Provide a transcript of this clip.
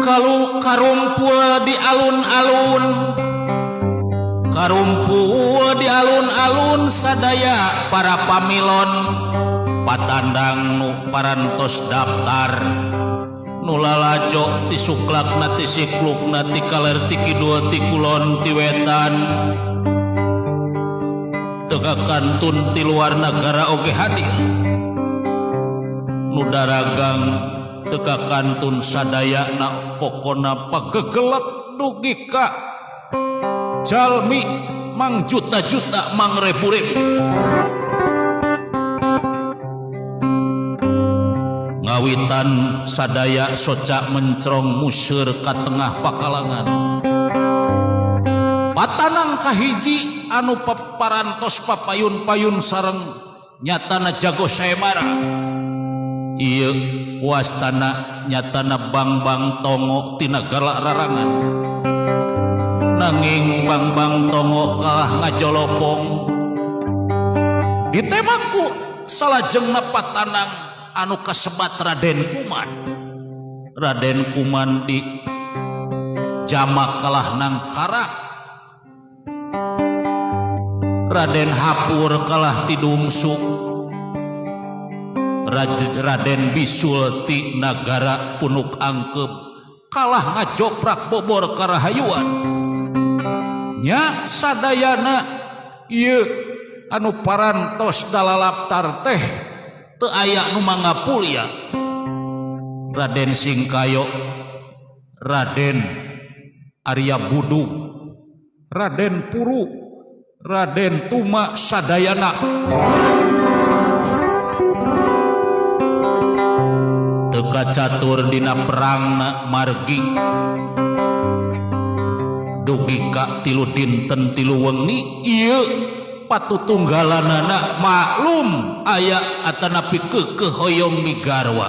Kalau karumpul di alun-alun, karumpul di alun-alun sadaya para pamilon patandang nu parantos daftar, nu lalajo ti suklakna, ti siklukna, ti kaler, ti kidul, ti kulon, ti wetan, teka kantun ti luar negara oge hadir, nu daragang teka kantun sadaya na. Pokona pagegelek dugi ka jalmi mang juta-juta, mang rebu-rebu. Ngawitan sadaya soca mencrong museur ka tengah pakalangan. Patanang kahiji anu parantos papayun-payun sareng nyatana jago sayembara ieu wastana nyatana Bangbang Tongo tina galak rarangan. Nanging Bangbang Tongo kalah ngajolopong, ditemaku salajengna patanang anu kasebat Raden Kuman. Raden Kuman di jamak kalah nangkarak, Raden Hapur kalah tidungsuk, Raden Bisul ti nagara Punuk Angkep kalah ngajoprak bobor karahayuan. Nya sadayana ieu anu parantos dalalaptar teh teu aya nu mangapulia. Raden Singkayo, Raden Arya Budug, Raden Puru, Raden Tuma sadayana teu kacatur dina perangna margi dugi ka 3 dinten 3 wengi. Ieu patutunggalanana maklum aya atanapi keukeuh hoyong migarwa.